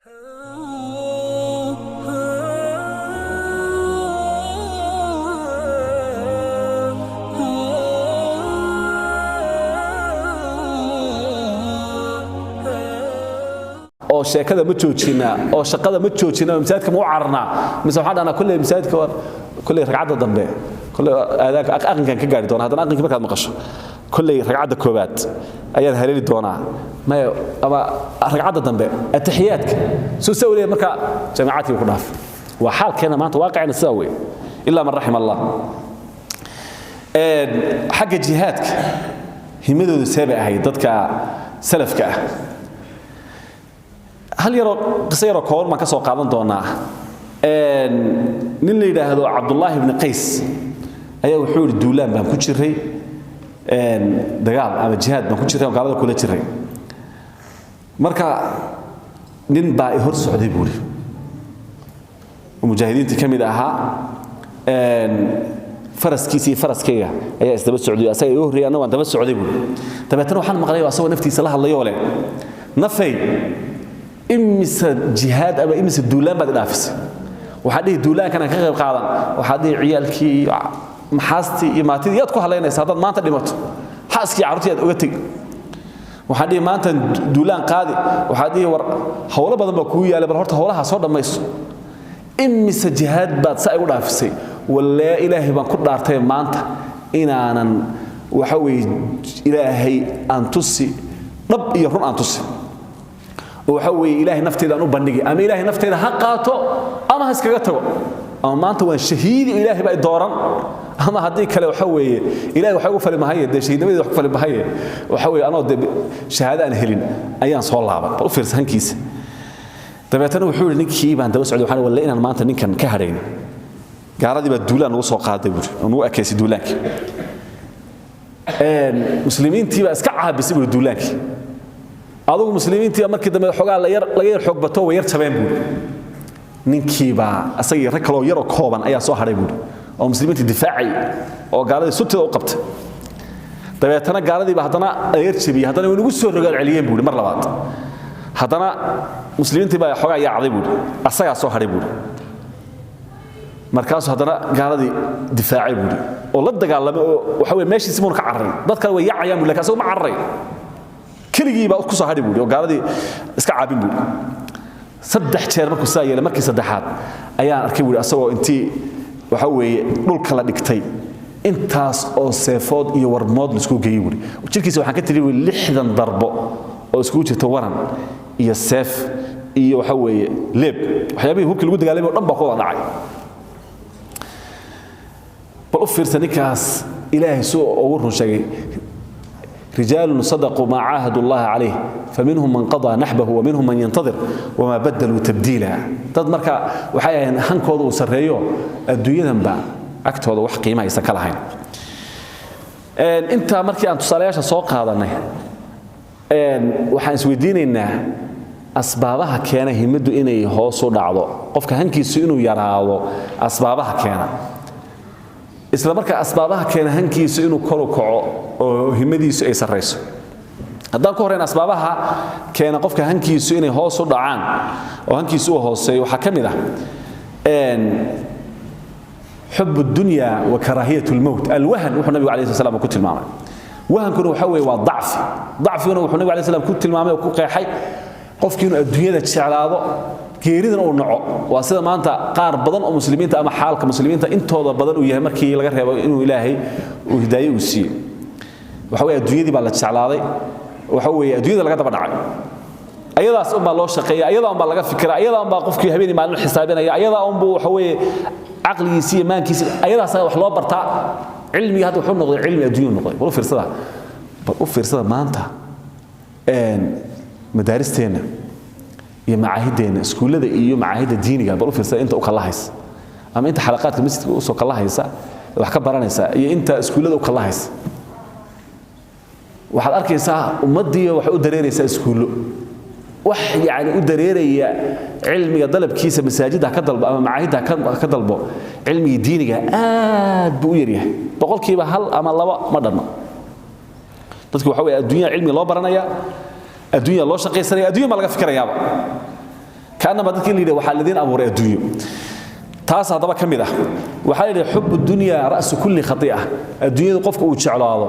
Oo sheekada ma joojinaa oo shaqada ma joojinaa oo masaajidka ma u cararnaa, mise waxaan dhahnaa kulley masaajidka war kulley ragcadda dambe, kulley aadaanka aqinkan ka gaari doonaa? Haddana aqinka markaad maqasho, kulley ragcadda koowaad ayaad haleeli doonaa, maya, ama ragcadda dambe atixiyaadka suu saa u leeyahay. Marka jamaacadkii ku dhaaf waa xaalkeena maanta, waaqicina sidaa wey, ilaa man raxima Allah. Xagga jihaadka himadoodu see bay ahayd dadka salafka ah? Hal yaroo qiso yaroo kooban baan ka soo qaadan doonaa. Nin la yidhaahdo Cabdullaahi ibni Qays ayaa wuxuu yidhi: duulaan baan ku jiray, dagaal ama jihaad baan ku jiray oo gaalada kula jiray. Marka nin baa i hor socday, buuri, oo mujaahidiintii ka mid ahaa. Faraskiisa iyo faraskayga ayaa isdaba socday, asaga iga horreeyay, anna waan daba socday, buuri. Dabeetana waxaan maqlay asagoo naftiisa la hadlayoo leh: "Nafay, imise jihaad ama imise duulaan baad idhaafisay? Waxaad dhihi duulaankan aan ka qayb qaadan, waxaad dhihi ciyaalkii iyo maxaastii iyo maatidii yaad ku hadlaynaysa haddaad maanta dhimato, xaaskii carruurtii yaad uga tegi. Waxaad dhihi maantan duulaan qaadi, waxaad dhihi war howlo badan baa kuu yaallay, bal horta howlahaa soo dhammayso. Imise jihaad baad saa igu dhaafisay? Wallee Ilaahay baan ku dhaartay maanta inaanan, waxa weeye, Ilaahay aan tusi dhab iyo run aan tusi, oo waxa weeye Ilaahay nafteeda aan u bandhigi, ama Ilaahay nafteeda ha qaato ama ha iskaga tago, ama maanta waan shahiidi, Ilaahay baa i dooran, ama haddii kale waxa weeye Ilaahay waxa ugu fali mahaye, dee shahiidnimadeeda wax ku fali mahaye, waxa weeye anoo dee shahaado aan helin ayaan soo laaban." Bal u fiirsa hankiisa. Dabeetana wuxuu yidhi: ninkii baan daba socday, waxaan walle inaan maanta ninkan ka hadhayn. Gaaladii baa duulaan nagu soo qaaday, buuri, oo nagu ekaysay duulaankii. Muslimiintii baa iska caabisay, buuri, duulaankii. Adugu muslimiintii markii dambe xoogaa laga yar xoog bato, way yar jabeen, buuri. Ninkii baa asagii rag kaloo yaroo kooban ayaa soo hadhay, buuri, oo muslimiintii difaacay oo gaaladii sutida u qabtay. Dabeetana gaaladii baa haddana la yar jabiyey, haddana way nagu soo rogaal celiyeen, buuri, mar labaad. Haddana muslimiintii baa xoogaa yaacday, buuri, asagaa soo hadhay, buuri. Markaasuu haddana gaaladii difaacay, buuri, oo la dagaalamay, oo waxa weye meeshiisi muuna ka cararin. Dad kale way yaacayaan, buuri, lakin asagu ma cararay, keligii baa ku soo hadhay, buuri, oo gaaladii iska caabin, buuri. 3 jeer markuu saa yeelay, markii saddexaad ayaan arkay, buuri, asagoo intii waxa weeye dhulka la dhigtay intaas oo seefood iyo warmood la isku geeyey, buuri. Jirkiisa waxaan ka tiri, buuri, 60 darbo oo iskugu jirta waran iyo seef iyo waxa weeye leeb, waxyaabihii hubkii lagu dagaalamay oo dhan baa ku wada dhacay. Bal u fiirsa ninkaas Ilaahay suu ugu run sheegay: رجال صدقوا ما عاهدوا الله عليه فمنهم من قضى نحبه ومنهم من ينتظر وما بدلوا تبديلا. Dad marka waxay ahayn hankooda uu sarreeyo, adduunyadanba agtooda wax qiima aysan ka lahayn. Intaa markii aan tusaalayaasha soo qaadanay, waxaan isweydiinaynaa asbaabaha keena himaddu inay hoos u dhacdo, qofka hankiisu inuu yaraado, asbaabaha keena, isla markaa asbaabaha keena hankiisu inuu kor u kaco oo himadiisu ay sarrayso. Haddaan ku horrayn asbaabaha keena qofka hankiisu inay hoos u dhacaan oo hankiisu uu hooseeyo, waxaa ka mid ah حب الدنيا وكراهية الموت، الوهن. Wuxuu nabigu عليه الصلاة والسلام ku tilmaamay wahankuna waxa weeye waa dacfi. Dacfiguna wuxuu nabigu عليه السلام ku tilmaamay oo ku qeexay qofkii inuu adduunyada jeclaado, geeridana uu naco. Waa sida maanta qaar badan oo muslimiinta ama xaalka muslimiinta intooda badan uu yahay, markii laga reebo inuu Ilaahay uu hidaaye uu siiyey. Waxa weeye adduunyadii baa la jeclaaday, waxa weeye adduunyada laga daba dhacay, ayadaas unbaa loo shaqeeya, ayadaa unbaa laga fikira, ayadaa unbaa qofkii habeenii maalin xisaabinaya, ayadaa unbuu waxa weeye caqligiisi iyo maankiisi ayadaas wax loo bartaa. Cilmigii hadda wuxuu noqday cilmi adduunyu noqday. Bal u fiirsada, bal u fiirsada maanta madaaristeenna iyo macaahideenna, iskuullada iyo macaahidda diiniga. Bal u fiirsada inta u kala haysa ama inta xalaqaadka masjidka usoo kala haysa wax ka baranaysa iyo inta iskuullada u kala haysa. Waxaad arkaysaa ummaddii waxay u dareeraysaa iskuullo, wax yacni u dareeraya cilmiga dalabkiisa masaajidda ka dalbo ama macaahidda ka dalbo cilmigii diiniga aad buu u yaryahay, 1% ama 2 ma dhanno. Dadku waxa weeye adduunya cilmi loo baranaya, adduunya loo shaqaysanaya, adduunya ma laga fikirayaaba. Kaanama dadkii la yidhi waxaa lidiin abuuray adduunyo. Taas haddaba ka mid ah waxaa la yidhi xubu dunya ra'su kulli khati'a. Adduunyadu qofka uu jeclaado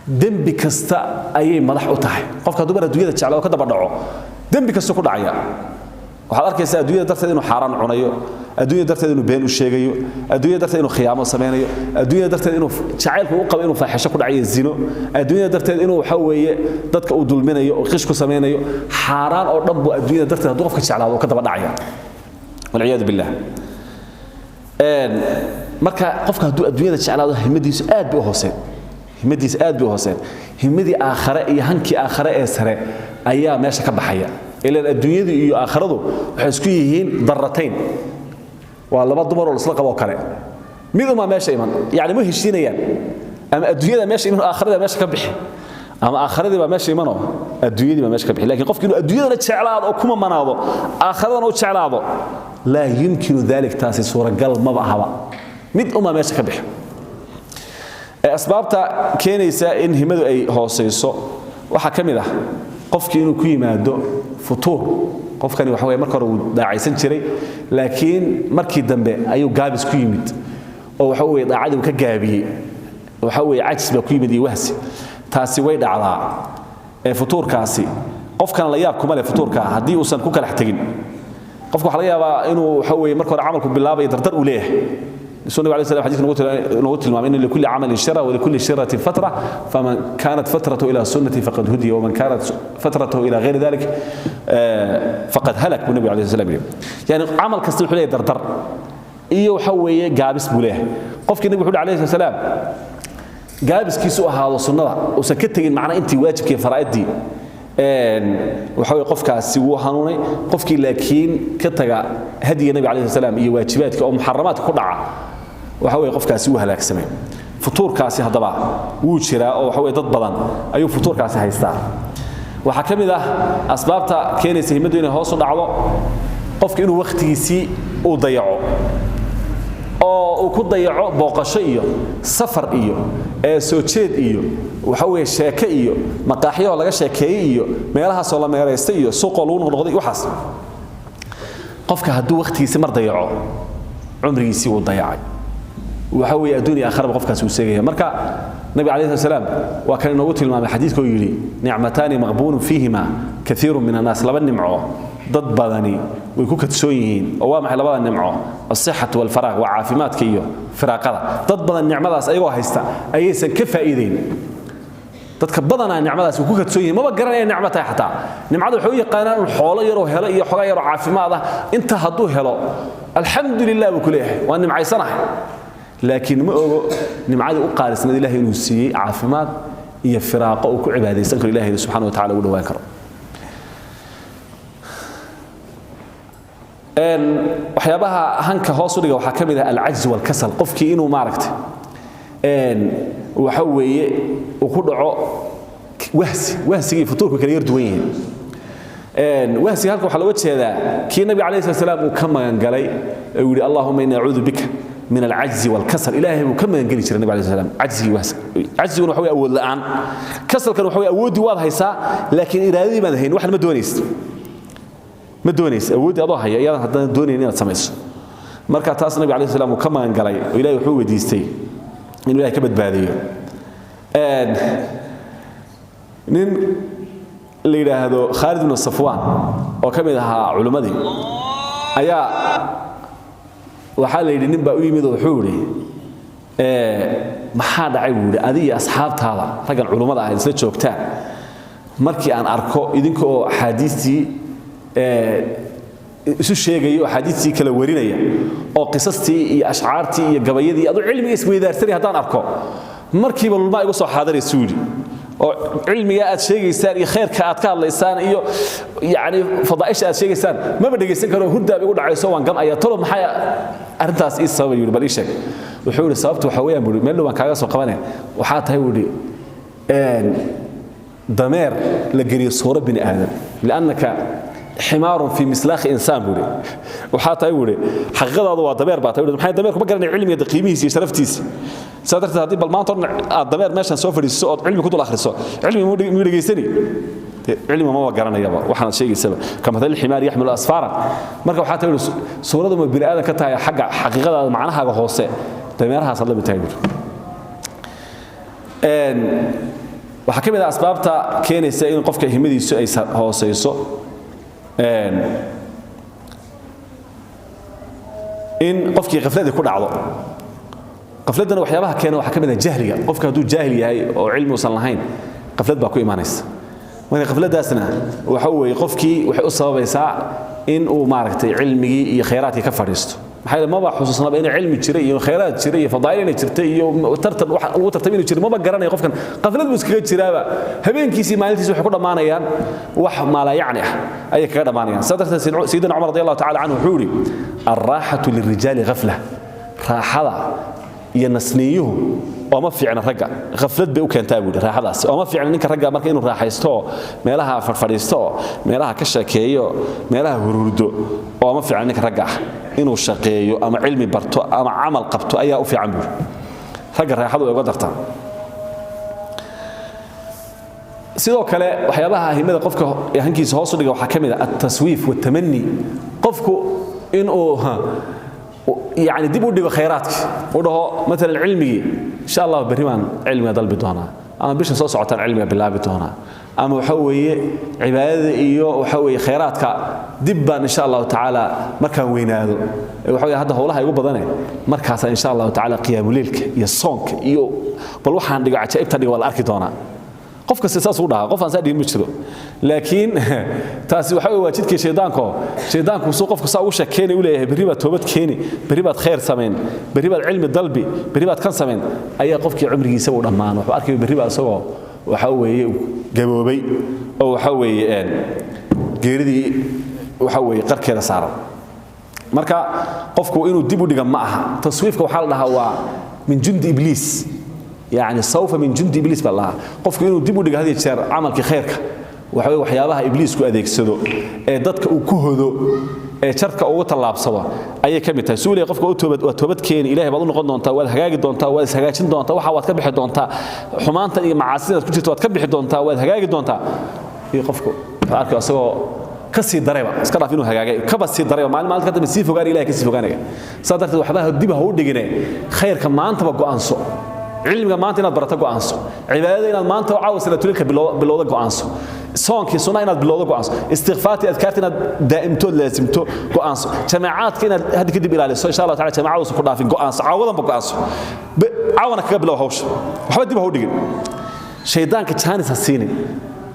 dembi kasta ayay madax u tahay. Qofka hadduu mar adduunyada jeclaado ka daba dhaco, dembi kasta ku dhacaya. Waxaad arkaysaa adduunyada darteed inuu xaaraan cunayo, adduunyada darteed inuu been u sheegayo, adduunyada darteed inuu khiyaamo samaynayo, adduunyada darteed inuu jacaylku u qabo inuu faaxisho ku dhacayo, zino, adduunyada darteed inuu waxa weeye dadka uu dulminayo oo qish ku samaynayo, xaaraan oo dhan buu adduunyada darteed hadduu qofka jeclaado ka daba dhacaya, walciyaadu billah. Marka qofka hadduu adduunyada jeclaado, himadiisu aad bay u hooseen, himadiisu aad bay u hooseen. Himadii aakhare iyo hankii aakhare ee sare ayaa meesha ka baxaya. Ilaan adduunyadu iyo aakharadu waxay isku yihiin darratayn, waa laba dumar oo isla qabo kale, mid uma meesha iman, yani ma heshiinayaan. Ama adduunyada meesha iman, aakharada meesha ka bixi, ama aakharadii baa meesha imanoo adduunyadii baa meesha ka bixi. Laakiin qofki inuu adduunyadana jeclaado oo kuma manaado, aakharadana u jeclaado, laa yumkinu dalik, taasi suuragal maba ahaba, mid uma meesha ka bixi. Asbaabta keenaysa in himadu ay hooseyso waxaa ka mid ah qofkii inuu ku yimaado futuur. Qofkani waxa weeye marka hore wuu daacaysan jiray, laakiin markii dambe ayuu gaabis ku yimid oo waxa weeye daacadii uu ka gaabiyey, waxa weeye cajis baa ku yimid iyo wahsi. Taasi way dhacdaa ee futuurkaasi. Qofkan la yaab kuma leh futuurka haddii uusan ku kalax tegin. Qofka waxaa laga yaabaa inuu waxa weeye marka hore camalku bilaabayo dardar uu leeyahay. Sunnaga alayhi salaam xadiiska nagu tilmaamay in likulli camalin shira wa likulli shiratin fatra, faman kanat fatratuhu ila sunnati faqad hudiya, waman kanat fatratuhu ila ghayri dhalik faqad halak, buu nabigu alayhi salaam yidhi. Yani camal kasta wuxuu leeyahay dardar iyo waxa weeye gaabis buu leeyahay. Qofkii nabigu wuxuu alayhi salaam gaabiskiisu ahaado sunnada, uusan ka tegin macna intii waajibkii faraa'idii, waxa weeye qofkaasi wuu hanuunay. Qofkii laakiin ka taga hadiga nabiga alayhi salaam iyo waajibaadka oo muxaramaadka ku dhaca, waxa weeye qofkaasi wuu halaagsamay. Futuurkaasi haddaba wuu jiraa oo waxa weeye dad badan ayuu futuurkaasi haystaa. Waxaa ka mid ah asbaabta keenaysa himaddu inay hoos u dhacdo qofka inuu wakhtigiisii uu dayaco, oo uu ku dayaco booqasho iyo safar iyo soo jeed iyo waxa weeye sheeke iyo maqaaxyahoo laga sheekeeyey iyo meelahaasoo la meeraystay iyo suuqoo lagu noqnoqday. Waxaas qofka hadduu wakhtigiisi mar dayaco, cumrigiisii wuu dayacay, waxa weeye adduun iyo aakharaba qofkaasi uu seegaya. Marka nabiga calayhi salaam waa kan inoogu tilmaamay xadiidkoo yidhi nicmataani maqbuunun fiihima kathiirun min annaas, laba nimco dad badani way ku kadsoon yihiin. Oo waa maxay labada nimco? Asixatu walfaraaq, waa caafimaadka iyo firaaqada. Dad badan nicmadaas ayagoo haysta ayaysan ka faa'iideyn. Dadka badanaa nicmadaas way ku kadsoon yihiin, maba garanaya nicmo tahay. Xataa nimcada waxay u yaqaanaan un xoolo yaroo helo iyo xogaa yaroo caafimaad ah, inta hadduu helo alxamdu lilah buu ku leeyahay, waa nimcaysanahay. Laakiin ma ogo nimcadii u qaalisnayd ilahay inuu siiyey caafimaad iyo firaaqo uu ku cibaadaysan karo, ilahay subxana wa tacala ugu dhawaan karo. Waxyaabaha hanka hoos u dhiga waxaa ka mid ah alcajz walkasal. Qofkii inuu maaragtay waxa weeye uu ku dhaco wahsi. Wahsigii futuurku kala yar duwan yihiin. Wahsiga halka waxaa looga jeedaa kii nabiga calayhi salatu salaam uu ka magangalay ee uu yidhi allahuma inni acuudu bika min alcajzi walkasal. Ilaahay buu ka magangeli jiray nabiga calayhi salaam cajzigii wahsi. Cajziguna waxa weeye awood la'aan, kasalkan waxa weeye awooddii waad haysaa laakiin iraadadii baad hayn, waxan ma doonaysid, ma doonaysid awooddii adoo haya iyaadan haddana doonayn inaad samayso. Marka taas nabiga calayhi salaam uu ka magangalay oo ilahay wuxuu weydiistay inuu ilahay ka badbaadiyo. Nin la yidhaahdo Khaalid ibnu Safwaan oo ka mid ahaa culimmadii ayaa waxaa la yidhi nin baa u yimid oo wuxuu yidhi maxaa dhacay, buu yidhi, adiga iyo asxaabtaada raggan culummada ah isla joogtaan, markii aan arko idinka oo axaadiistii isu sheegaya oo axaadiistii kala warinaya oo qisastii iyo ashcaartii iyo gabayadii aduu cilmiga isweydaarsanaya haddaan arko, markiiba lulmaa igu soo xaadiraysu yidhi, oo cilmiga aad sheegaysaan iyo khayrka aad ka hadlaysaan iyo yani fadaa'isha aad sheegaysaan maba dhegaysan karo, hurdaaba igu dhacayso, waan gam'aya. Tolo maxay arrintaas ii sababa, yidhi, bal ii sheeg. Wuxuu yidhi sababtu waxa weeyaan, buu meel dhow baan kaaga soo qabanaya, waxaa tahay, buu yidhi, dameer la geliyo suuro bini aadam, liannaka ximaarun fi mislaakhi insaan, buu yidhi. Waxaa tahay, buu yidhi, xaqiiqadaadu waa dameer baa tahay. Maxay dameerku ma garanaya cilmiga qiimihiisa iyo sharaftiisa. Saa darteed haddii bal maanta o dhan aad dameer meeshan soo fadhiiso ood cilmi ku dul akhriso, cilmi muu dhegaysani? Cilmi ma garanayaba waxaan sheegaysaba kamathal ximaar yaxmilu asfara. Marka waxa tahay suuradu ma bini aadan ka tahay xagga xaqiiqada macnahaaga hoose dameerahaas la mid tahay buuri. Een waxa kamid ah asbaabta keenaysa in qofka himadiisu ay hooseyso een in qofkii qaflada ku dhacdo. Qafladana waxyaabaha keena waxa kamid ah jahliga. Qofka hadduu jaahil yahay oo cilmi uusan lahayn qaflad baa ku imanaysa. Marka qafladaasna waxa weeye qofkii waxay u sababaysaa in uu maaragtay cilmigii iyo khayraadkii ka fadhiisto. Maxay maba xusuusnaba in cilmi jiray iyo khayraad jiray iyo fadaa'il inay jirtay iyo tartan wax lagu tartamay inuu jiray maba garanayo. Qofkan qaflad buu iskaga jiraaba, habeenkiisii maalintiisa waxay ku dhamaanayaan wax maalayacni ah ayay kaga dhamaanayaan. Sadarta Sayyidina Umar radiyallahu ta'ala anhu wuxuu yiri arraaxatu lirrijaali ghafla, raaxada iyo nasniyuhu oo ma fiicna ragga, qaflad bay u keentaa buu raaxadaas. Oo ma fiicna ninka ragga marka inuu raaxaysto, meelaha farfadhiisto, meelaha ka shakeeyo, meelaha hururdo. Oo ma fiicna ninka ragga ah inuu shaqeeyo ama cilmi barto ama amal qabto ayaa u fiican buu. Ragga raaxadu ay uga dartaa. Sidoo kale waxyaabaha himada qofka hankiisa hoos u dhiga waxaa ka mid ah at-taswiif wat-tamanni. Qofku inuu yani dib u dhigo khayraadki, u dhaho maalan cilmigii insha Allah berri baan cilmiga dalbi doonaa, ama bisha soo socotaan cilmiga bilaabi doonaa, ama waxa weeye cibaadada iyo waxa weeye khayraadka dib baan insha Allah tacaala markaan weynaado, waxa weeye hadda howlaha igu badane, markaas insha Allah tacaala qiyaamuleylka iyo soonka iyo bal waxaan dhigo cajaa'ibta dhigo waa la arki doonaa. Qof kasta saas u dhahaa, qof aan saa dhihin ma jiro. Laakiin taasi waxa waa jidkii shaydaanko. Shaydaanku suu qofku saa ugu sheekeynay u leeyahay berri baad toobad keeni, berri baad khayr samayn, berri baad cilmi dalbi, berri baad kan samayn, ayaa qofkii cumrigiisa uu dhammaan. Wuxuu arkay berri baa isagoo waxa weeye gaboobay oo waxa weeye geeridii waxa weeye qarkeeda saaran. Marka qofku inuu dib u dhiga ma aha. Taswiifka waxaa la dhahaa waa min jundi ibliis, yani sawfa min jundi ibliis baa lahaa. Qofku inuu dib u dhigo had iyo jeer camalkii khayrka waxa weeye waxyaabaha ibliisku adeegsado ee dadka uu ku hodo ee jarka ugu tallaabsado ayay ka mid tahay. Suuliya qofka u toobad waa toobad keeni, Ilaahay baad u noqon doontaa, waad hagaagi doontaa, waad ishagaajin doontaa, waxa waad ka bixi doontaa xumaantan iyo macaasida ku jirto, waad ka bixi doontaa, waad hagaagi doontaa. Iyo qofku wuxuu arkay asagoo ka sii darayba, iska dhaaf inuu hagaagay, kaba sii darayba, maalin maalinta ka dambe sii fogaanaya, Ilaahay ka sii fogaanaya. Saa darteed waxba dib ha u dhigine, khayrka maantaba go'aanso, cilmiga maanta inaad barato go'aanso, cibaadada inaad maanta caawa salaatuleylka bilowda go'aanso, soonkii sunnaha inaad bilowdo go'aanso, istighfaartii adkaarta inaad daa'imtood laasimto go'aanso, jamaacaadka inaad hadda kadib ilaaliso insha Allah taala jamaacadu ku dhaafin go'aanso, caawadanba go'aanso, caawana kaga bilow hawsha, waxba dib ha u dhigin. Shaydaanka jaanis ha siinin.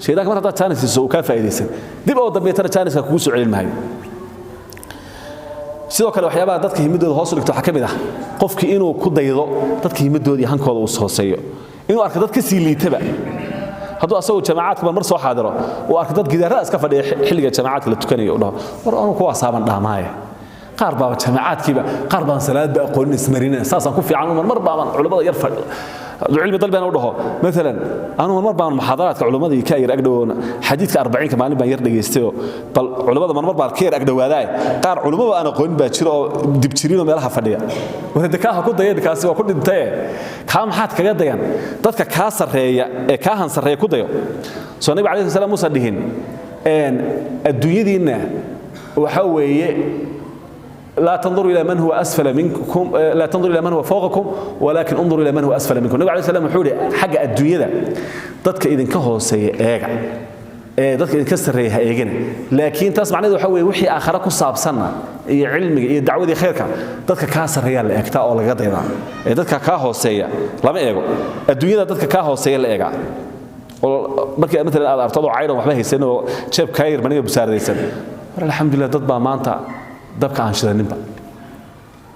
Shaydaanka mar haddaad jaanis siiso uu kaa faa'iidaysan, dib oo dambeetana jaaniska kugu soo celin maayo. Sidoo kale waxyaabaha dadka himadooda hoos u dhigto waxaa ka mid ah qofkii inuu ku daydo dadka himadooda iyo hankooda uu hooseeyo, inuu arko dad ka sii liitaba. Hadduu asagoo jamacaadka mar soo xaadiro uu arko dad gidaarada iska fadhiya xilliga jamacaadka la tukanayo, u dhaho war anu kuwaasaaban dhaamaaye, qaar baaba jamacaadkiiba, qaar baan salaadba aqoonin ismarina, saasaan ku fiican mar baaban culimmada yar fadhi cilmi dalbana u dhaho maalan anu mar baan muxaadaraadka culimmada ka yar agdhowoona xadiidka 40ka maalin baan yar dhageystayoo bal culimmada marmar baan ka yar agdhowaadaay, qaar culimmada aan aqoonin baa jiro oo dibjirinoo meelaha fadhiya. Warade kaa ha ku dayan, kaasi waa ku dhintaye, kaa maxaad kaga dayan? Dadka kaa sarreeya ee kaa han sarreeya ku dayo. Soo Nabi calayhi salaam muusan dhihin adduunyadiinna waxa weeye لا تنظروا إلى من هو أسفل منكم، لا تنظروا إلى من هو فوقكم ولكن انظروا إلى من هو أسفل منكم. النبي عليه السلام wuxuu xagga adduunyada dadka idinka hooseeya eega ee dadka idinka sarreeya ha eegina. Laakiin taas macnaheedu waxa weeye wixii aakhira ku saabsanna iyo cilmiga iyo dacwadii khayrka dadka kaa sarreeya la eegtaa oo laga daydaa, ee dadka kaa hooseeya lama eego. Adduunyada dadka kaa hooseeya la eegaa. Oo markii maalan aad arto adoo caydhan waxba haysan oo jeeb kaa yar maniga busaaradaysan, war alxamdulilah dad baa maanta dabka aan shidaninba,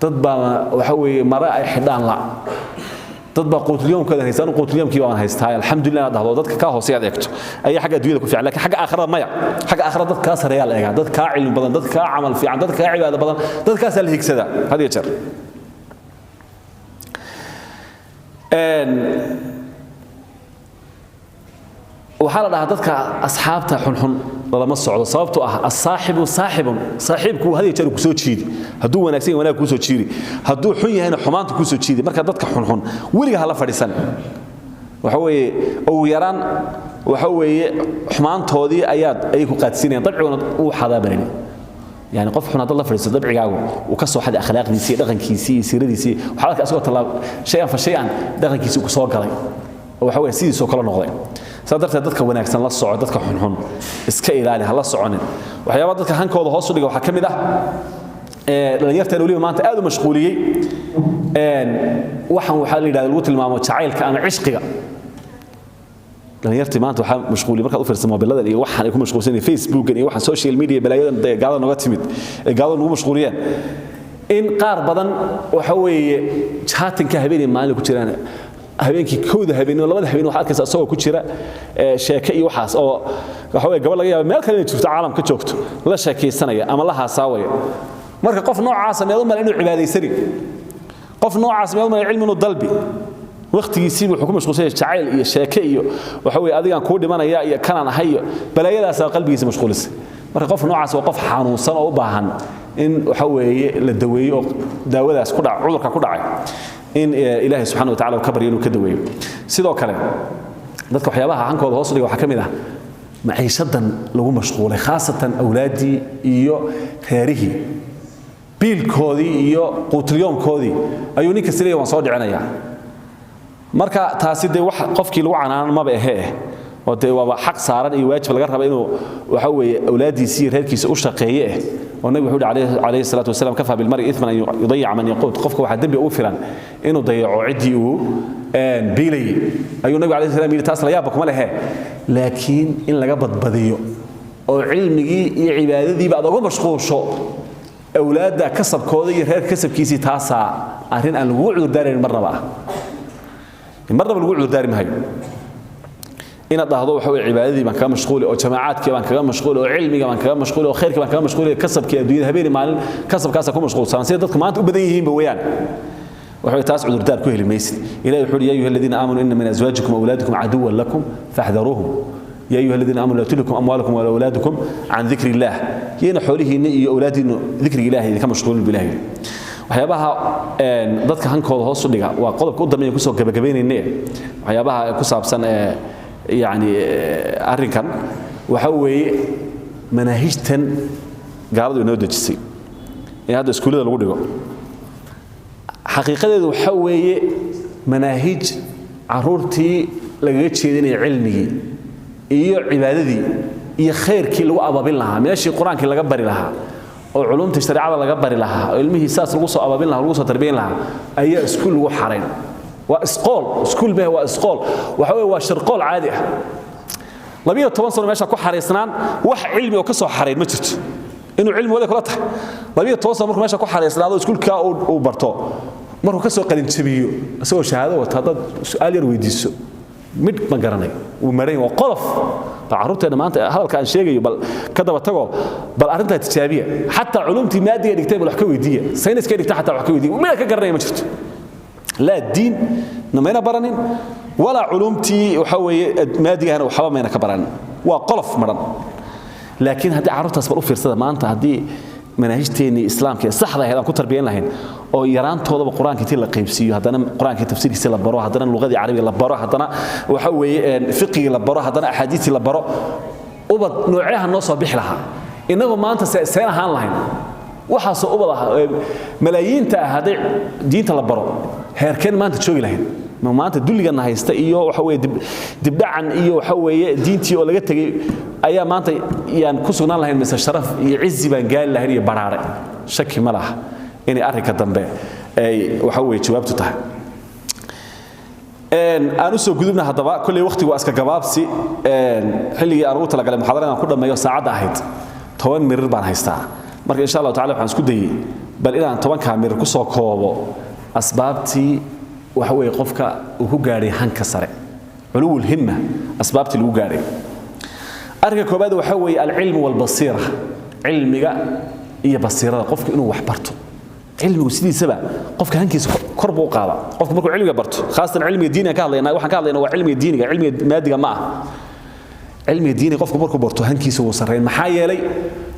dad baa waxa weeye mare ay xidhaan la, dad baa quutulyoomkoodan haysta, anu quutulyoomkii baan haystaa alxamdulilah inaad dhahdo, dadka kaa hooseeya aad eegto ayaa xagga adduunyada ku fiican. Laakiin xagga aakhirada maya, xagga aakhirada dadka kaa sareeyaa la eegaa, dad kaa cilmi badan, dad kaa camal fiican, dad kaa cibaado badan, dadkaasaa la higsadaa had iyo jeer. Waxaa la dhahaa dadka asxaabta xunxun lama socdo, sababtoo ah asaaxibu saaxibun, saaxiibku had iyo jeer ku soo jiidi, hadduu wanaagsan yahay wanaag kuu soo jiidi, hadduu xun yahayna xumaanta kuu soo jiidi. Marka dadka xunxun weliga ha la fadhiisan. Waxa weeye ugu yaraan Waxa weeye xumaantoodii ayaad ay ku qaadsiinayaan, dabciguna uu xadaa barin. Yani qof xun hadda la fadhiisto, dabcigaagu uu ka soo xaday akhlaaqdiisii, dhaqankiisii iyo siiradiisii. Waxaa arkaa isagoo tallaab shay-an fa shay-an dhaqankiisii ku soo galay oo waxa weeye sidiisoo kale noqday. Saa darteed dadka wanaagsan la soco, dadka xunxun iska ilaali, ha la soconin. Waxyaabaha dadka hankooda hoos u dhiga waxaa ka mid ah dhalinyarteen weliba maanta aad u mashquuliyey waxaan waxaa la yidhahda lagu tilmaamo jacaylka ama cishqiga. Dhalinyartii maanta waxaa mashquuliyey, markaad u fiirsan mobiladan iyo waxaan ay ku mashquulsan yihiin, Facebookan iyo waxaan social media, balaayadan dee gaalada nooga timid ee gaalada nagu mashquuliyeen, in qaar badan waxa weeye chatting-ka habeenii maalin ku jiraan. Habeenkii 1da habeenimo, 2da habeen, waxaad arkaysaa isagoo ku jira sheeke iyo waxaas, oo waxa weeye gabadh laga yaaba meel kale inay jirto, caalamka joogto, la sheekaysanaya ama la haasaawaya. Marka qof noocaasa miyaad u malay inuu cibaadaysani? Qof noocaas miyaad u malay cilmi inuu dalbi? Waqtigiisiiba wuxuu ku mashquulsan yahay jacayl iyo sheeke iyo waxa weeye adigaan kuu dhimanaya iyo kanaan ahay iyo balaayadaasaa qalbigiisa mashquulisay. Marka qof noocaas waa qof xanuunsan oo u baahan in waxa weeye la daweeyo, oo daawadaas ku dhac, cudurka ku dhacay in Ilaahay subxaana wa tacala uu ka baryo inuu ka daweeyo. Sidoo kale dadka waxyaabaha hankooda hoos u dhiga waxaa ka mid ah maciishadan lagu mashquulay, khaasatan awlaaddii iyo reerihii, biilkoodii iyo quutilyoomkoodii ayuu ninka sileeya waan soo dhicinayaa. Marka taasi dee wax qofkii lagu canaanan maba ahee, oo dee waaba xaq saaran iyo waajib laga raba inuu waxa weeye awlaaddiisii iyo reerkiisa u shaqeeye eh. Oo nabigu wuxuu yidhi calayhi salaatu wasalaam: "Kafaa bilmari ithman an yudayica man yaquut." Qofka waxaa dembi ugu filan inuu dayaco ciddii uu biilayay, ayuu nabigu calayhi salaam yidhi. Taas la yaabba kuma lehe, laakiin in laga badbadiyo oo cilmigii iyo cibaadadiiba aad uga mashquulsho awlaadda kasabkooda iyo reerka kasabkiisii, taasaa arrin aan lagugu cudurdaarayn marnaba ah. Marnaba lagu cudurdaari maayo inaad dhahdo waxa weeye cibaadadii baan kaga mashquuli, oo jamaacaadkii baan kaga mashquuli, oo cilmiga baan kaga mashquuli, oo khayrkii baan kaga mashquuli, kasabkii adduunyada, habeenii maalin kasabkaasa ku mashquulsan, sida dadku maanta u badan yihiinba weeyaan. Waxa weeye taas cudurdaar ku heli maysid. Ilahi wuxuu يا أيها الذين آمنوا إن من أزواجكم وأولادكم عدوا لكم فاحذروهم. يا أيها الذين آمنوا لا تلهكم أموالكم ولا أولادكم عن ذكر الله. Yayna xoolihiinna iyo awlaadiinnu dikriga Ilaahay idinka mashquulin bilaahi. Waxyaabaha dadka hankooda hoos u dhiga waa qodobka u dambeeya kusoo gabagabaynayne. Waxyaabaha ku saabsan yani arrinkan waxa weeye manaahijtan gaaladu inoo dejisay ee hadda iskuullada lagu dhigo. Xaqiiqadeedu waxa weeye manaahij caruurtii lagaga jeedinaya cilmigii iyo cibaadadii iyo khayrkii lagu ababin lahaa, meeshii Qur-aankii laga bari lahaa oo culumtii shareecada laga bari lahaa oo ilmihii saas lagu soo ababin lahaa, lagu soo tarbiyin lahaa, ayaa iskuul lagu xarayn. Waa isqool, iskuul meh, waa isqool. Waxa weeye waa shirqool caadi ah. 12 sano meesha ku xariisnaan, wax cilmi oo ka soo xarayn ma jirto. Inuu cilmi wada kula tahay 12 sano markuu meesha ku xariisnaado, iskuulka uu barto, markuu ka soo qalin jabiyo isagoo shahaado wata, haddaad su'aal yar weydiiso, midh ma garanayo, wuu maran. Waa qolof. Bal carruurteenna maanta hadalka aan sheegayo bal ka daba tago, bal arrintaa tijaabiya. Xataa culumtii maadiga dhigtay bal wax ka weydiiya, sayniska dhigtay xataa wax ka weydiiya, mida ka garanaya ma jirto. Laa diin na mayna baranin, walaa culumtii waxa weeye maadigahana waxba mayna ka baranin. Waa qolof maran. Laakiin haddii carruurtaas bal u fiirsada maanta, haddii manaahijteennii islaamka ee saxda ahayd aan ku tarbiyan lahayn, oo yaraantoodaba Qur-aanka intii la qaybsiiyo, haddana Qur-aankii tafsiirkiisa la baro, haddana luqadii Carabiga la baro, haddana waxa weeye fiqigii la baro, haddana axaadiistii la baro, ubad nooceha noo soo bixi lahaa? Innagoo maanta seen ahaan lahayn? Waxaasoo ubad ah malaayiinta ah hadday diinta la baro, heerkeen maanta joogi lahayn? Maanta dulligana haysta iyo waxa weeye dibdhacan iyo waxa weeye diintii oo laga tegey ayaa maanta yaan ku sugnaan lahayn, mise sharaf iyo cizi baan gaari lahayn iyo baraare? Shaki ma laha inay arrinka dambe ay waxa weeye jawaabtu tahay. Aan u soo gudubna haddaba. Kolley waqtigu waa iska gabaabsi. Xilligii aan ugu talagalay muxadarada aan ku dhammeeyo saacadda ahayd, 10 mirir baan haystaa. Marka insha Allahu tacala waxaan isku dayey bal inaan 10-kaa mirir ku soo koobo asbaabtii waxa weeye qofka uu ku gaadhay hanka sare, culuw lhimma, asbaabtii lagu gaadhay. Arrinka koobaad waxa weeye alcilmu walbasiira, cilmiga iyo basiirada, qofku inuu wax barto. Cilmigu sidiisaba qofka hankiisa kor buu u qaadaa. Qofku markuu cilmiga barto, khaasatan cilmiga diiniga ka hadlaynaa, waxaan ka hadlaynaa waa cilmiga diiniga, cilmiga maadiga ma ah. Cilmiga diiniga qofku markuu barto, hankiisa wuu sarreyn. Maxaa yeelay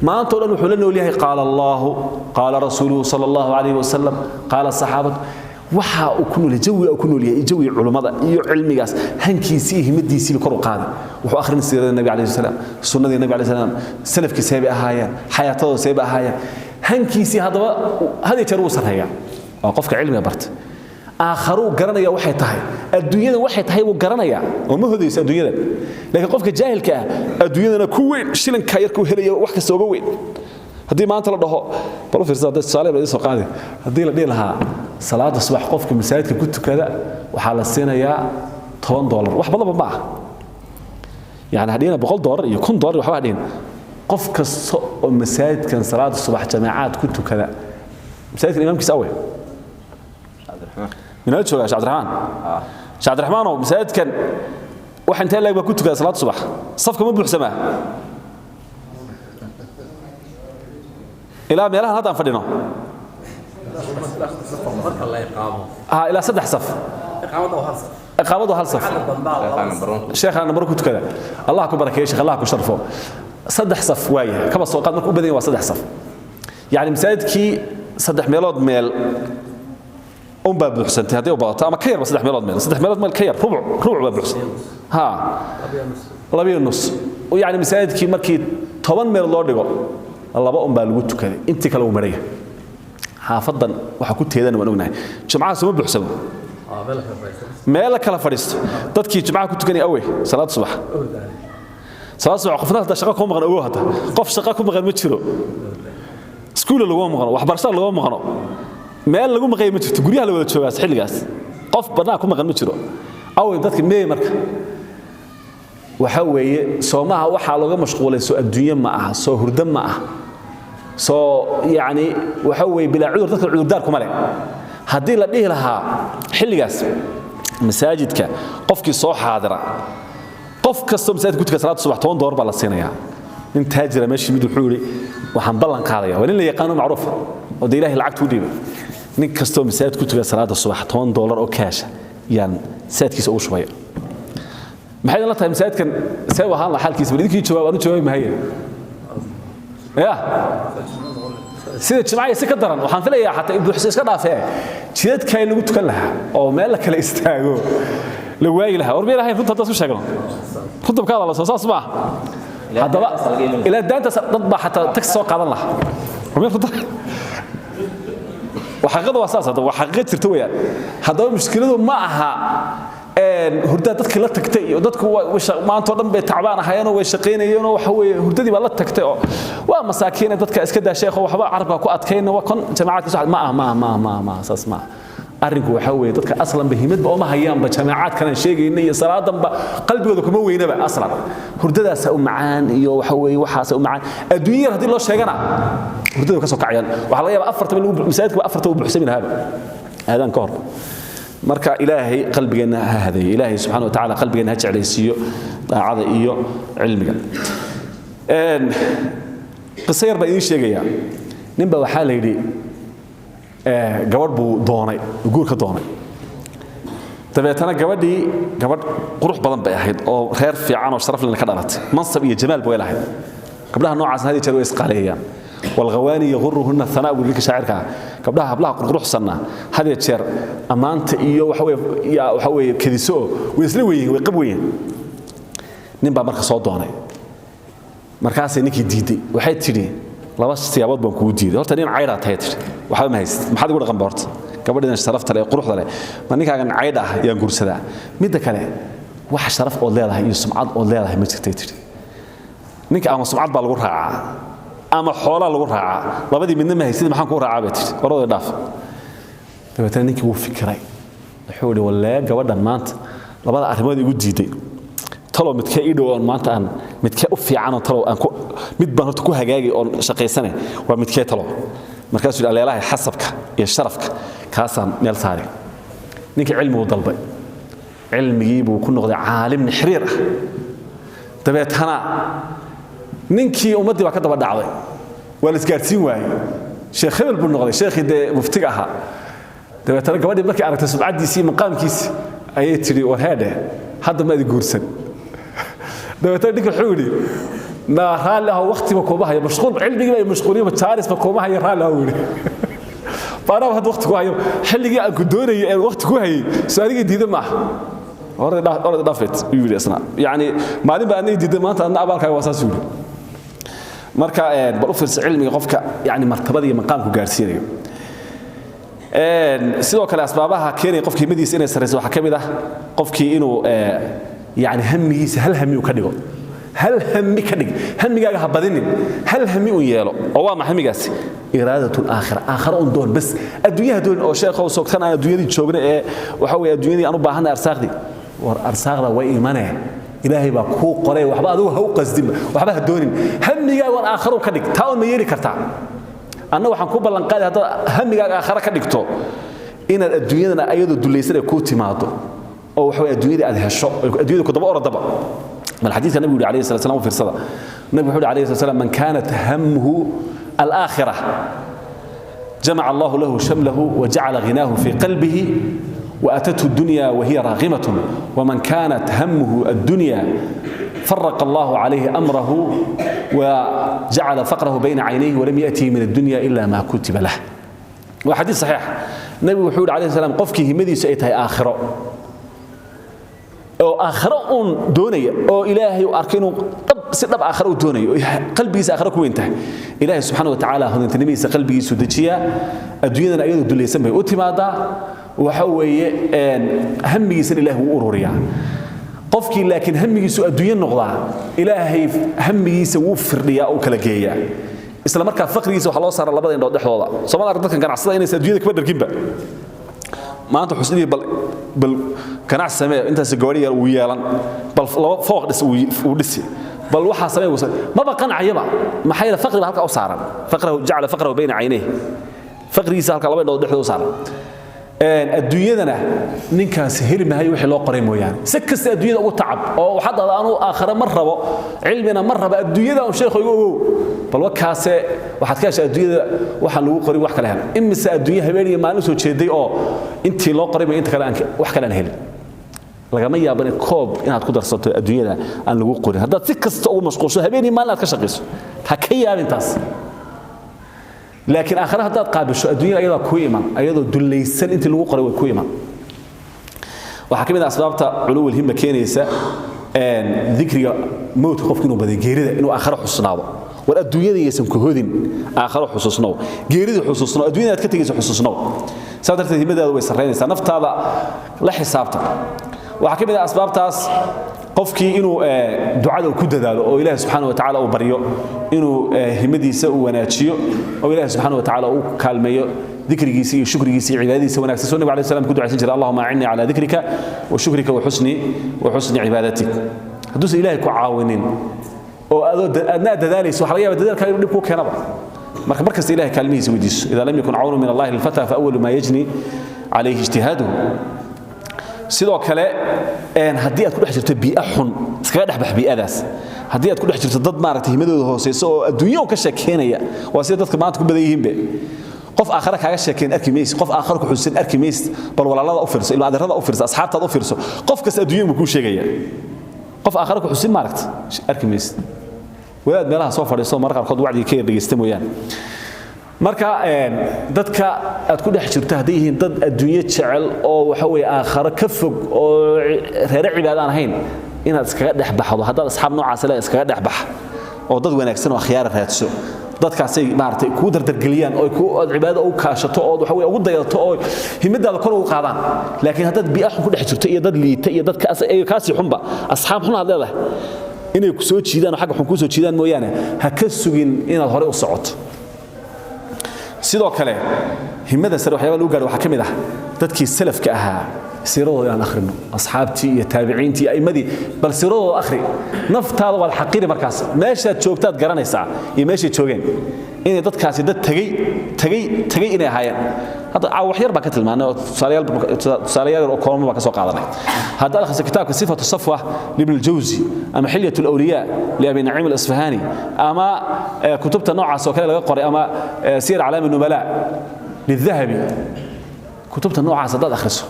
maanta o dhan wuxuu la nool yahay qaala Allahu, qaala rasuuluhu sala Allahu calayhi wasalam, qaala saxaabatu. Waxa uu ku nool jawiga uu ku nool yahay, jawiga culimada iyo cilmigaas, hankiisii iyo himadiisii kor u qaaday. Wuxuu akhrin siirada Nabi calayhi salaam, sunnadii Nabi calayhi salaam, salafkii seebay ahaayeen, xayaatadooda seebay ahaayeen. Hankiisii haddaba had iyo jeer wuu sarreeyaa. Waa qofka cilmiga barta. Aakharuu garanaya waxay tahay, adduunyada waxay tahay buu garanayaa oo ma hodayso adduunyada. Laakiin qofka jaahilka ah adduunyadana ku weyn, shilinka yarkuu helaya wax kasta uga weyn. Haddii maanta la dhaho, bal u fiirsa, hadda tusaale baa soo qaadi, haddii la dhihi lahaa salaada subax qofka masaajidka ku tukada waxaa la siinayaa $10, wax badanba ma aha. Yani hadhiina $100 iyo $10 waxba hadhiin. Qof kasta oo masaajidkan salaada subax jamaacaad ku tukada, masaajidkan imaamkiisa awe minala joogaa? Sheekh Cabdiraxmaan, Sheekh Cabdiraxmaanow, masaajidkan wax intee leeg baa ku tukada salaada subax? Safka ma buuxsamaa ilaa meelahan haddaan fadhino? Ilaa 3 saf, iqaamadu hal saf. Sheekha nambar ku tukada, Allah ku barakeeyo sheekh, Allah ku sharfo. 3 saf waayahay, kaba soo qaad marka u badan yahay waa 3 saf. Yani masaajidkii 3 meelood meel un baa buuxsantay haddii u badato, ama ka yarba 3 meelood meel, 3 meelood meel ka yar, rubuc baa buuxsan, ha 2.5. Yani masaajidkii markii 10 meelood loo dhigo, 2 un baa lagu tukaday, intii kale uu maraya. Xaafadan waxa ku teedan waan ognahay, jumcaha suma buuxsamo, meel kala fadhiisto. Dadkii jumcaha ku tukanaya awey salaad subax, salaad subax qofna hadda shaqo kuma maqan, ogow hadda qof shaqo ku maqan ma jiro, iskuul laguma maqno, waxbarashada laguma maqno, meel lagu maqay ma jirto, guryaha la wada joogaas xilligaas, qof badnaa ku maqan ma jiro. Awey dadka meey? Marka waxa weeye soomaha waxaa looga mashquulay soo adduunye ma aha, soo hurdo ma aha, soo yacni waxa weeye bilaa cudur, dadka cudurdaar kuma leh. Haddii la dhihi lahaa xilligaas masaajidka qofkii soo xaadira, qof kastoo masaajidka ku tukada salaada subax $10 baa la siinayaa. Nin taajira meeshii mid wuxuu yidhi waxaan ballan qaadaya, waa nin la yaqaano macruuf oo dee Ilaahay lacagta u dhiibay, nin kastoo masaajid ku tukada salaada subax $10 oo kaasha yaan saadkiisa ugu shubaya. Maxay idin la tahay masaajidkan see u ahaan lahaa xaalkiisa? Bal idinkii jawaab, anu jawaabi mahaye. Ya sida jimcaha si ka daran waxaan filayaa xataa in buuxso iska dhaafee jidadka in lagu tukan lahaa oo meel la kala istaago la waayi lahaa. War meel ahayn runta haddaad isku sheegno, runta ka hadala soo saas maaha. Haddaba ilaa daantaas dad baa xataa taxi soo qaadan lahaa. War meel runta xaqiiqadu waa saas, haddaba waa xaqiiqo jirta weeyaan. Haddaba mushkiladu ma aha hurdaa dadkii la tagtay iyo dadku maanta oo dhan bay tacbaan ahaayeenoo way shaqaynayeenoo waxa weeye hurdadii baa la tagtay oo waa masaakiine dadka iska daa sheekho, waxba carabka ku adkayna, waa kon jamaacadka soo ma aha, ma aha, ma aha, ma aha, ma aha, saas ma aha. Arrinku waxa weeye dadka aslanba himadba ooma hayaanba jamaacadkan aan sheegayna iyo salaadanba qalbigooda kuma weynaba aslan. Hurdadaasa u macaan iyo waxa weeye waxaasa u macaan. Adduunya yar haddii loo sheegana hurdada ka soo kacayaan. Waxaa laga yaabaa afartaba lagu masaajidka afarta uu buuxsami lahaaba aadaan ka hor. Marka Ilaahay qalbigeenna ha hadeeyo, Ilaahay subxaana wa tacaala qalbigeenna ha jeclaysiiyo daacada iyo cilmiga. Qiso yar baa idiin sheegayaa. Ninba waxaa la yidhi gabadh buu doonay, guur ka doonay. Dabeetana gabadhii gabadh qurux badan bay ahayd oo reer fiican oo sharaf leh ka dhalatay, mansab iyo jamaal bay lahayd. Gabdhaha noocaasna had iyo jeer way isqaaleeyaan. Walghawaani yaguruhunna thanaa buu ninka shaacirka ah. Gabdhaha hablaha qurquruxsanna had iyo jeer ammaanta iyo waxa weeye waxa weeye kadiso way isla weeyeen, way qab weeyeen. Nin baa marka soo doonay, markaasay ninkii diiday. Waxay tidhi laba siyaabood baan kugu diiday. Horta nin caydhaa tahay tidhi, waxba ma haysid, maxaad igu dhaqan ba horta gabadhidan sharafta leh ee quruxda leh, ma ninkaagan caydha ah yaan guursadaa? Midda kale wax sharaf ood leedahay iyo sumcad ood leedahay ma jirtay tidhi. Ninka ama sumcad baa lagu raacaa ama xoolaa lagu raacaa, labadii midna ma haysid, maxaan kuu raacaa bay tidhi, orodii dhaaf. Dabeetana ninkii wuu fikiray, wuxuu yidhi wallee gabadhan maanta labada arrimood igu diiday, talow midkee ii dhow oon maanta aan midkee u fiican oo talow aan ku mid baan horta ku hagaagi oon shaqaysane, waa midkee talow? Markaasuu yidhi alleelahay xasabka iyo sharafka kaasaan meel saari. Ninkii cilmiguu dalbay, cilmigii buu ku noqday caalim nixriir ah. Dabeetana ninkii ummaddii baa ka daba dhacday, waa la isgaadhsiin waayey, sheekh hebel buu noqday, sheekhii dee muftiga ahaa. Dabeetana gabadhii markay aragtay sumcaddiisii iyo maqaamkiisii ayay tidhi war heedhe hadda ma idi guursan. Dabeetana ninka wuxuu yidhi na raalli aho, waqtiba kuma hayo, mashquul cilmigii baa mashquuliyo, jaarisba kuma hayo, raalli aho yidhi. Faanaa hadda waqti ku hayo, xilligii aan ku doonayay ee waqti ku hayay soo anigii diidan maaha. Orada dhaafet yuu yidhi isna, yacni maalin baa anigi diidan, maanta adna abaalkaaga waa saas yidhi. Marka bal u fiirsa cilmiga qofka, yani martabada iyo maqaamku gaarsiinayo. Sidoo kale asbaabaha keenaya qofka himadiisa inay sarrayso waxaa ka mid ah qofkii inuu yani hamigiisa hal hami uu ka dhigo. Hal hami ka dhig, hamigaaga ha badinin, hal hami un yeelo. Oo waa ma hamigaasi? Iraadat alaakhira, aakhira un doon bas, adduunyaha doon. Oo sheekhow, sogtan aan adduunyadii joogna ee waxa weeye adduunyadii aan u baahanay arsaaqdii. War arsaaqda way imanee, ilaahay baa kuu qoray, waxba adigu ha u qasdinba, waxba ha doonin, hamigaaga waan aakhiro ka dhig. Taa un ma yeeli kartaa? Anna waxaan ku ballan qaaday haddaad hamigaaga aakhiro ka dhigto inaad adduunyadana ayadoo dulaysan ay kuu timaado, oo waxa weeye adduunyada aad hesho, adduunyada ku daba orodaba. Bal xadiiska nabigu yidhi alayhi salatu wasalaam u fiirsada. Nabigu wuxuu yidhi alayhi salatu wasalaam: man kaanat hammuhu alaakhira jamaca allahu lahu shamlahu wajacala ghinaahu fii qalbihi وأتته الدنيا وهي راغمة، ومن كانت همه الدنيا فرق الله عليه أمره وجعل فقره بين عينيه ولم يأته من الدنيا إلا ما كتب له. وحديث صحيح. النبي وحود عليه السلام qofkii himadiisu ay tahay aakhiro oo aakhiro uun doonaya, oo ilaahay u arkay inuu dhab si dhab aakhiro u doonayo, qalbigiisa aakhiro ku weyn tahay, ilaahay subxaana wa tacaala hodantinimadiisa qalbigiisu dejiyaa, adduunyadana ayadoo dulaysan bay u timaadaa. Waxa weeye hamigiisana ilaahay wuu ururiyaa. Qofkii laakiin hamigiisu adduunyo noqdaa, ilaahay hamigiisa wuu firdhiyaa oo kala geeyaa, isla markaa faqrigiisa waxaa loo saara labada indhood dhexdooda. Soomada arag dadkan ganacsada inaysan adduunyada kaba dharginba. Maanta wuxuu isdhihi bal ganacsi samee, intaas gawaari yar uu yeelan, bal laba fooq dhis uu dhisi, bal waxaa samee uu maba qancayaba. Maxaa yeelay faqri baa halkaa u saaran. Faqrahu jacala faqrahu bayna caynayhi, faqrigiisa halkaa laba indhood dhexdooda u saaran. Adduunyadana ninkaasi heli maayo wixii loo qoray mooyaane. Si kasta adduunyada ugu tacab oo waxaad dhahdaa anuu aakhare ma rabo, cilmina ma rabo, adduunyada un sheekhu igu ogow, bal wakaase waxaad ka heshaa adduunyada waxaan lagu qorin wax kale hel. Imise adduunya habeen iyo maalin soo jeeday oo intii loo qoray inta kale aan wax kale aan helin. Lagama yaabo in koob inaad ku darsato adduunyada aan lagu qorin haddaad si kasta ugu mashquulsho, habeen iyo maalin aad ka shaqayso, ha ka yaabin taas. Laakiin aakhira haddaad qaabisho, adduunyada ayadaa ku iman ayadoo dullaysan, intii lagu qoray way ku iman. Waxaa ka mid ah asbaabta culuwul himma keenaysa dikriga mowdka, qofku inuu badiyo geerida, inuu aakhiro xusnaado. War adduunyada yaysan ku hodin, aakhiro xusuusnow, geerida xusuusnow, adduunyada aad ka tegayso xusuusnow. Saa darteed himmadaada way sarraynaysaa, naftaada la xisaabta. Waxaa ka mid ah asbaabtaas qofkii inuu ducada ku dadaalo oo ilaahi subxaana wa tacaala uu baryo inuu himadiisa uu wanaajiyo, oo ilaahi subxaana wa tacaala uu kaalmeeyo dikrigiisa iyo shukrigiisa iyo cibaadadiisa wanaagsan. Soo nabi alayhi salaam ku ducaysan jiray: allahuma acinnii calaa dikrika wa shukrika wa xusni cibaadatik. Hadduusan ilaahay ku caawinin oo adoo aadna aad dadaalayso, waxa laga yaaba dadaalkaaga inuu dhib kuu keenaba. Marka mar kasta ilahay kaalmihiisa weydiiso. Idaa lam yakun cawnu min allahi lilfata fa awalu maa yajni calayhi ijtihaaduhu. Sidoo kale haddii aad ku dhex jirto bii'a xun, iskaga dhex bax bii'adaas. Haddii aad ku dhex jirto dad maaragtay himadooda hooseyso oo adduunyo ka sheekeynaya, waa sida dadka maanta ku badan yihiinbe, qof aakhare kaaga sheekeyn arki maysid, qof aakhare ku xusuusan arki maysid. Bal walaalada u fiirso, ilma adeerada u fiirso, asxaabtaada u fiirso, qof kasta adduunyo buu kuu sheegaya. Qof aakhare ku xusin maaragta arki maysid, wadaad meelaha soo fadhiisto mararka qaarkood wacdiga ka yar dhegeysta mooyaane. Marka dadka aad ku dhex jirto hadday yihiin dad adduunyo jecel oo waxa weeye aakharo ka fog oo reere cibaado aan ahayn, inaad iskaga dhex baxdo. Haddaad asxaab noocaas le, iskaga dhex bax oo dad wanaagsan oo akhyaara raadso. Dadkaasay maaragtay kuu dardargeliyaan oo ku aad cibaadada ugu kaashato oo waxa weeye ugu dayato oo himadaada kor ugu qaadaan. Laakiin haddaad bii'a xun ku dhex jirto iyo dad liita iyo dad kaasii xunba, asxaab xun aad leedahay, inay ku soo jiidaan oo xagga xun kuu soo jiidaan mooyaane, ha ka sugin inaad hore u socoto. Sidoo kale himada sare waxyaaba lagu gaaro waxaa ka mid ah dadkii salafka ahaa siiradooda inaan akhrino, asxaabtii iyo taabiciintii iyo a'immadii. Bal siiradooda akhri, naftaada waad xaqiri. Markaas meeshaad joogtaad garanaysaa iyo meeshay joogeen, inay dadkaasi dad tegey tegey tegey inay ahaayeen. Hadda caawa wax yar baan ka tilmaanay oo tusaalayaal oo kooban baan ka soo qaadanay. Haddaad akhriso kitaabka sifatu safwa libn aljawzi ama xilyat alawliyaa liabi naciim alasfahani ama kutubta noocaas oo kale laga qoray ama siyar aclaami nubalaa lidahabi, kutubta noocaas haddaad akhriso,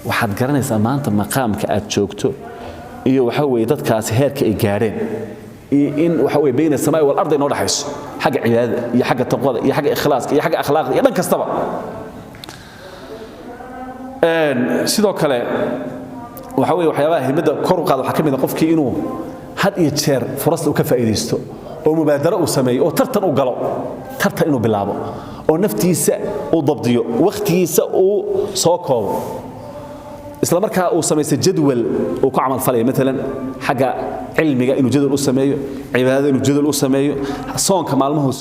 waxaad garanaysaa maanta maqaamka aad joogto iyo waxa weeye dadkaasi heerka ay gaadheen, iyo in waxa weeye bayna samaa'i wal ardi inoo dhaxayso xagga cibaadada iyo xagga taqwada iyo xagga ikhlaaska iyo xagga akhlaaqda iyo dhan kastaba. Sidoo kale waxa weeye waxyaabaha himadda kor u qaada waxaa ka mid ah qofkii inuu had iyo jeer furasta uu ka faa'iidaysto oo mubaadaro uu sameeyo oo tartan u galo, tartan inuu bilaabo oo naftiisa uu dabdiyo, wakhtigiisa uu soo koobo, isla markaa uu samaysto jadwal uu ku camal falaya. Maalan xagga cilmiga inuu jadwal u sameeyo, cibaadada inuu jadwal u sameeyo, soonka maalmuhu